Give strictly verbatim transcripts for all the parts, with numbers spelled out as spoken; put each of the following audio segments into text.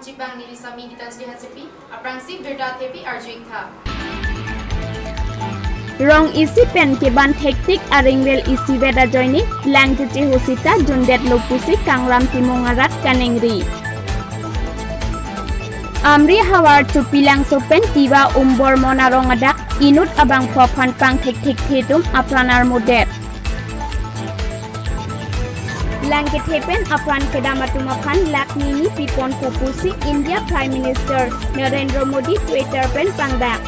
Chipang neli Sami Gitanjali Hansepi, aphrangsi birta thepi arju-ik tha. Rong isi pen keban thektik aringvel isivet ajoine lang kecheho sita jundetlo pusi Kangram Timung arat kaningri. Amri havar Chopilangso pen Tiwa Umbormon arong adak inut abangphu aphan pangthekthekthe atum apran armudet. Lang kethe pen apran kedam atum aphan lakh nini piponpo pusi India Prime Minister Narendra Modi Twitter pen pangdak.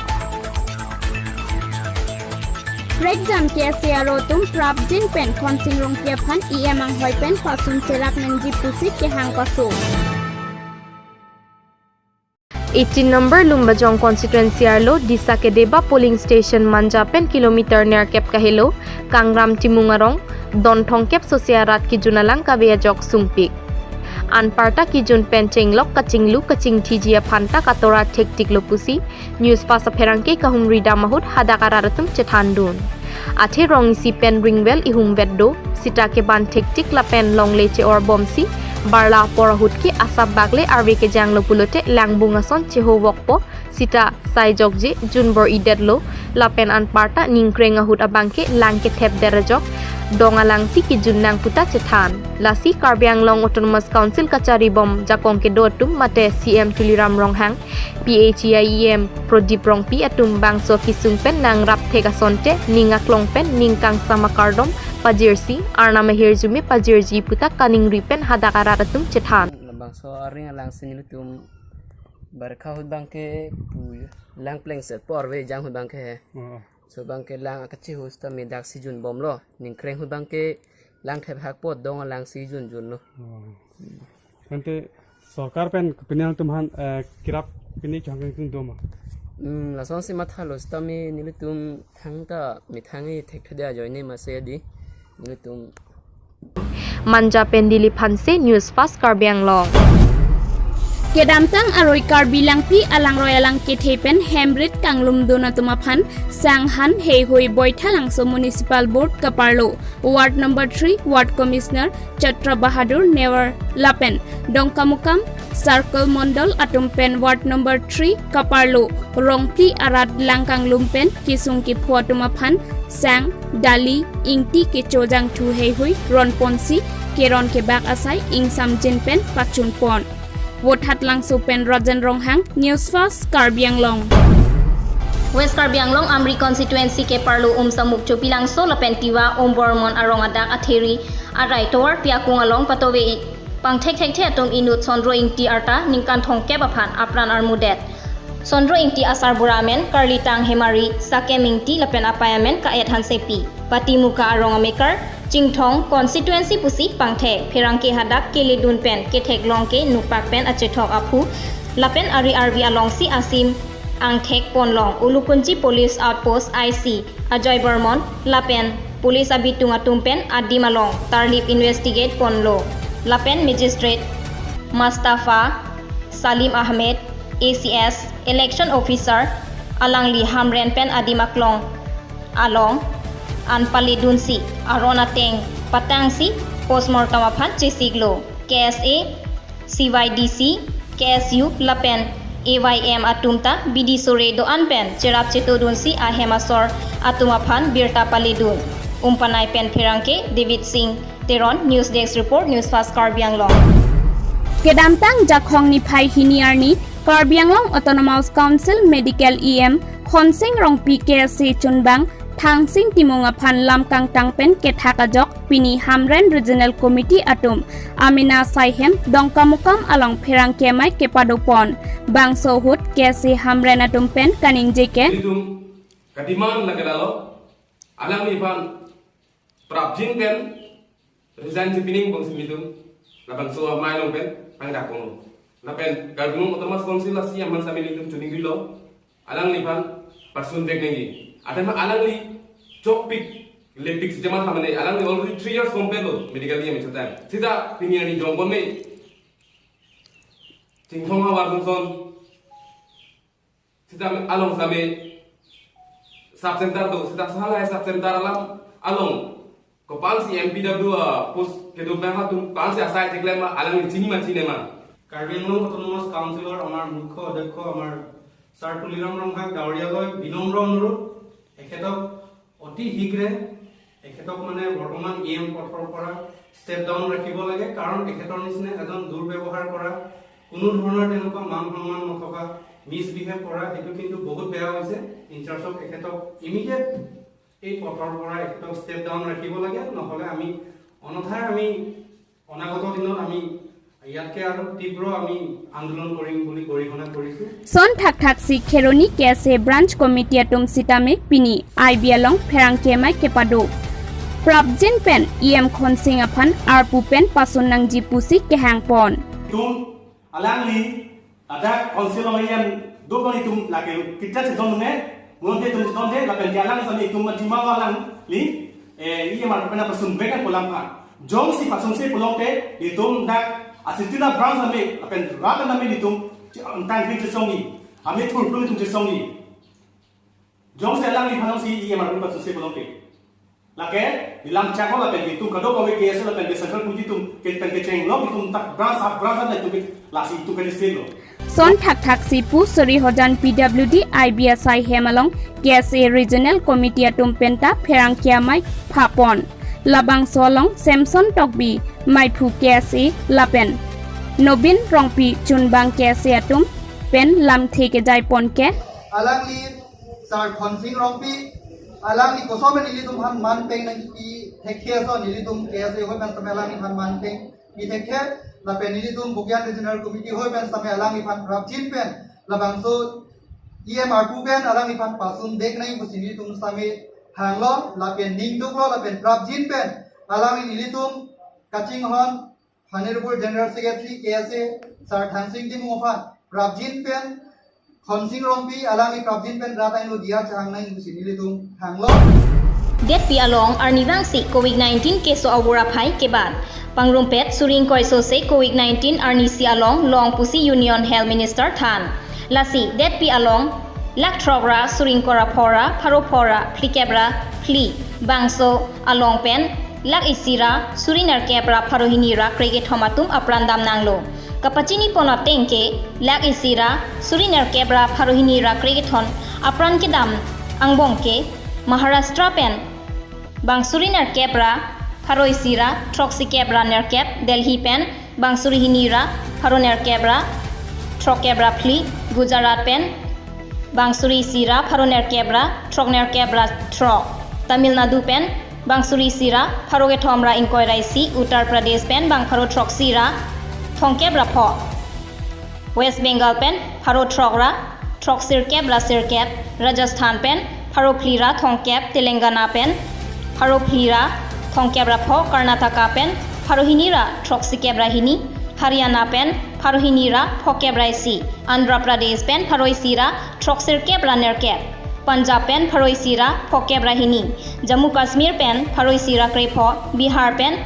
Prekjam KSA aro atum prapjin pen Khonsing Rongpi aphan EM anghoi pen pasun serak nangji pusi kehang paso. Eighteen number Lumbajong constituency arlo Disa Kedeba polling station Manja pen kilometer nerkep kahelo Kangram Timung arong, don thomkep sosi arat kejun alang kave ajok sungpik. Anparta kejun pen chenglok kachinglu kachingthiji aphanta katora thektiklo pusi News Fast apherangke kahumri dam ahut hadak arat atum chethandun. Athe rong isi pen ringvel ihumvet do, sita keban thektik lapen longle che-orbomsi, barla apor ahut ke asap bagle arve kejanglo pulote langbung ason chehovokpo, sita sai jokje jun bor-idetlo, lapen anparta ningkreng ahut abangke lang kethepdet ajok dong alangsi kejun nang puta chethan. Lasi Karbi Anglong Autonomous Council kacharibom jakong kedo atum mate CEM Tuliram Ronghang, PHEI EM Prodip Rongpi atum bangso kesung pen nangrap thek asonte ning aklong pen ning kangsam akardom pajirsi, arnam ahirjume pajirji puta kaningri pen hadak arat atum chethan. Labangso aring alangsi nelitum barkha ahut abangke pu lang plengset porve jang ahut abangke he. Oh. So abangke lang akacheho sita medak si junbomlo. Ningkreng ahut abangke lang thep hakpo, dong alangsi junjunlo. Oh. Ante sorkar pen kapinal atum aphan, eh, kerap pini chongkeng tung doma. Hmm, lasonsi mathalo sitame nelitum thangta methang-i thekthede ajoine masi adi nelitum. Manja pen Dilip Hanse, News Fast Karbi Anglong. Kedamtang aroi Karbi Langpi alangroi alang kethe pen hemrit kanglumdun atum aphan sanghan heihui Boithalangso Municipal Board kaparlo Ward number three Ward Commissioner Chatra Bahadur Newar lapen Dongkamukam Circle Mondol atum pen Ward number three kaparlo rongphli arat lang kanglum pen kesung kepho atum aphan sang, dali, ingti kechojangthu heihui ronponsi keron kebak asai ingsamjin pen pachunpon. Vothatlangso pen Rajan Ronghang, News Fast, Karbi Anglong. West Karbi Anglong Amri constituency keparlo Umsamuk Chopilangso lapen Tiwa Umbormon arong adak atheri arai tovar piakung along patove pangthekthekthe atum inut Sondro Ingti arta ningkan thomkep aphan apran armudet. Sondro Ingti asarbura amen Karlitang Hemari, Sakem Ingti lapen apei amen Ka-et Hansepi. Patimuka arong amekar Chinthong constituency pusi pangthek, pherangke hadak keledun pen ketheklong ke nupak pen achethok aphu lapen ari arvi alongsi asim angthek ponlong. Ulukunchi Police Outpost I C Ajoy Bormon lapen police abitung atum pen adim along tarlip investigate ponlo. Lapen Magistrate Mustafa Salim Ahmed, A C S, Election Officer, alangli Hamren pen adim aklong along an paledunsi aron ateng patangsi postmortem aphan chesiklo. K S A, C Y D C, K S U lapen A Y M atum ta bidi sore do-an pen cherap chetodunsi ahem asor atum aphan birta paledun. Umpanai pen pherangke David Singh Teron, News Desk Report, News Fast Karbi Anglong. Kedamtang Jakhong niphai hini arni Karbi Anglong Autonomous Council Medical E M Khonsing Rongpi, K S A chunbang Thangsing Timung aphan lam kangtang pen kethak ajok pini Hamren Regional Committee atum amena asai hem Dongkamukam along pherangke amei kepadopon. Bangso ahut K S A Hamren atum pen kaningje ke. Ilitum kadiman lake lalo, alangliphan prapjin pen resign si pining bangsi nelitum labangso amei along pen pangdakpon. Lapen Karbi Anglong Autonomous Council a C E M aphan sami nelitum chuning rilo, alangliphan pasun vek nangji. Athema alangli chokpik lepik si jama thamane, alangli already three years complete lo medical E M chotang. Sita pini arni jongpon me Chinthong havar songson sita along same sub center do, sita sahalai sub center alam along kopansi M P W a post kedo pen hatum pansi asai cheklem ma, alangli chini ma chini ma. Karbi Anglong autonomous কাউন্সিলৰ আমাৰ মুখ্য অধ্যক্ষ আমাৰ ছাৰ তুলিৰাম ৰংহাক ডাঙৰীয়ালৈ বিনম্ৰ অনুৰোধ, এখেতক অতি শীঘ্ৰে এখেতক মানে বৰ্তমান ই এম পথৰ পৰা ষ্টেপ ডাউন ৰাখিব লাগে, কাৰণ এখেতৰ নিচিনা এজন দুৰ্ব্যৱহাৰ কৰা, কোনো ধৰণৰ তেনেকুৱা মান সন্মান নথকা, মিছবিহেভ কৰা, সেইটো কিন্তু বহুত বেয়া হৈছে। ইনচাৰ্জক এখেতক ইমিডিয়েট এই পথৰ পৰা এখেতক ষ্টেপ ডাউন ৰাখিব লাগে, নহ'লে আমি অন্যথাই আমি অনাগত দিনত আমি ইয়াতকে আৰু তীব্ৰ আমি আন্দোলন কৰিম বুলি গৰিহণা কৰিছো। Son thakthak si Kheroni K S A Branch Committee atum sitame pini I B along pherangke amei kepado. Prapjin pen E M Khonsing aphan arpu pen pasun nangji pusi kehang pon. Itum alangli ada council along E M do koni itum lake kita sedon ne, mulon te itum sedon te, lapen ke alang sami itum Dima alangli, eh, E M arpu pen pasun bek ko lam pha. Jongsi pasunse pulote, itum dak asitila branch ame, lapen rat ame itum, tang kri chesongji, ame thurplung itum chesongji. Jongsi alangliphan si E M arpu pasunse pulote. Lake, nilam chaklo lapen itum kadokave K S A lapen ke central committee itum ke pen kecheng lo itum tak branch sub branch na itum lasi itum ke selo. Son thakthak si pu Sori Hojan P W D I B asai hem along K S A Regional Committee atum penta pherangke amei phapon. Labangso along Samson Tokbi, Maiphu K S A lapen Nobin Rongpi Chunbang K S A atum pen lamthe kejai pon ke. Alangli Sar Khonsing Rongpi, alangli koson pen nelitum aphan man peng nangpi thekthe ason nelitum K S A ahoi pen sitame alangliphan man peng pi thekthe, lapen nelitum Bokajan Regional Committee ahoi pen sitame alangliphan prapjin pen labangso E M arpu pen alangliphan pasun bek nangji pusi nelitum sitame hanglo, lapen ningduklo, lapen prapjin pen alangli nelitum kachinghon Honorable General Secretary K S A, Sar Thangsing Timung aphan prapjin pen Khonsing Rongpi alangli prapjin pen rat aino diya chehang nangji pusi nelitum hanglo. Detpi along arnivang si Covid nineteen keso avur aphai kebat. Pangrumpet suri ingkoi so se Covid nineteen arnisi along long pusi Union Health Minister than. Lasi detpi along lakh throk ra suri ingkoi ra pho ra pharo pho ra phlikep ra phli, bangso along pen lakh isi ra suri nerkep ra pharo hini ra krekethom atum apran dam nanglo. Kapachini pon ateng ke lakh isi ra suri nerkep ra pharo hini ra krekethom apran kedam angbong ke Maharashtra pen bang suri nerkep ra pharo isi ra throksi kep ra nerkep, Delhi pen bang suri hini ra pharo nerkep ra throkkep ra phli, Gujarat pen bang suri isi ra pharo nerkep ra throk nerkep ra throk, Tamil Nadu pen bang suri isi ra pharo kethom ra ingkoi ra isi, Uttar Pradesh pen bang pharo throksi ra thomkep ra pho, West Bengal pen pharo throk ra throksirkep ra sirkep, Rajasthan pen pharo phli ra thomkep, Telangana pen pharo phli ra thomkep ra pho, Karnataka pen pharo hini ra throksikep ra hini, Haryana pen pharo hini ra phokep ra isi, Andhra Pradesh pen pharo isi ra throksirkep ra nerkep, Punjab pen pharo isi ra phokep ra hini, Jammu Kashmir pen pharo isi ra krepho, Bihar pen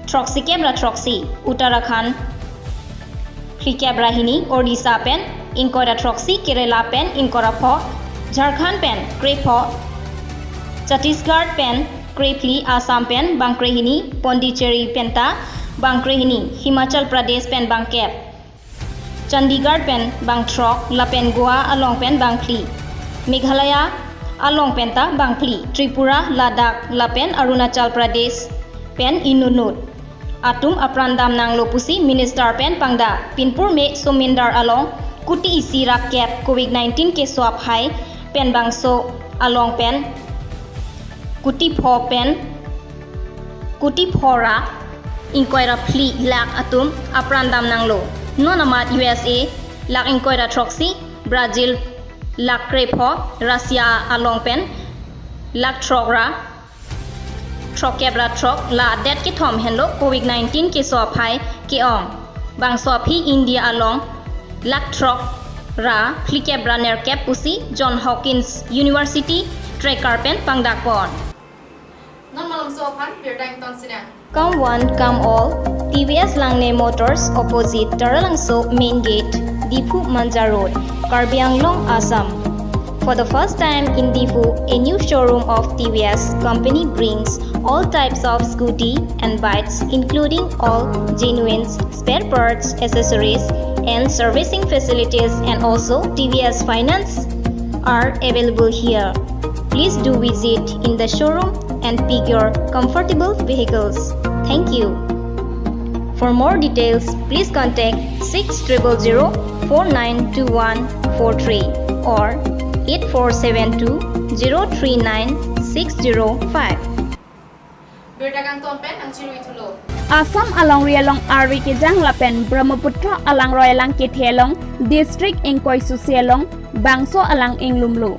throksikep ra throksi, Uttarakhand phlikep ra hini, Odisha pen ingkoi ra throksi, Kerala pen ingkoi ra pho, Jharkhand pen krepho, Chhattisgarh pen krephli, Assam pen bang krehini, Pondicherry penta bang krehini, Himachal Pradesh pen bang kep, Chandigarh pen bang throk, lapen Goa along pen bang phli, Meghalaya along penta bang phli, Tripura, Ladakh lapen Arunachal Pradesh pen inutnut atum apran dam nanglo pusi minister pen pangdak. Pinpur me Somindar along kuti isi ra kep Covid nineteen keso aphai pen bangso along pen kuti pho pen kuti pho ra ingkoi ra phli lakh atum apran dam nanglo. Non amat U S A lakh ingkoi ra throksi, Brazil lakh krepho, Russia along pen lakh throk ra throkkep ra throk, la det kethom henlo Covid nineteen keso aphai ke-ong. Bangso aphi India along lakh throk ra phlikep ra nerkep pusi John Hopkins University tracker pen pangdak pon. Non malomso aphan pirdaing ton sinang. Come one, come all, T V S Langne Motors, opposite Taralangso Main Gate, Diphu Manja Road, Karbi Anglong, Assam. For the first time in Diphu, a new showroom of T V S company brings all types of scooty and bikes, including all genuine spare parts, accessories, and servicing facilities, and also T V S finance are available here. Please do visit in the showroom and pick your comfortable vehicles. Thank you. For more details, please contact six triple zero four nine two one four three or eight four seven two zero three nine six zero five. Birta kangton pen nangchirui thulo. Assam alongri along ari kejang lapen Brahmaputra alangroi alang kethe along district ingkoi susi along bangso alang inglumlo.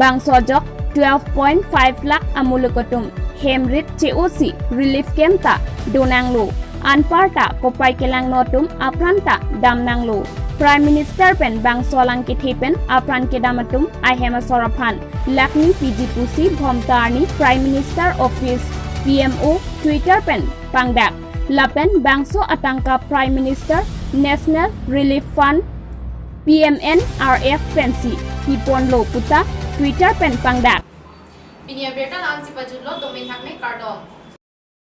Bangso ajok twelve point five lakh amuluk atum hemrit che-osi relief camp ta donanglo. Anparta kopai kelangno atum apran ta damnanglo. Prime Minister pen bangso alang kethe pen apran kedam atum ahem asor aphan lakni piji pusi Bhomta arni Prime Minister Office, P M O, Twitter pen pangdak. Lapen bangso atangka Prime Minister National Relief Fund, P M N R F pensi piponlo puta Twitter pen pangdak. Pini abirta la-ansi pajutlo, domin hakme kardom.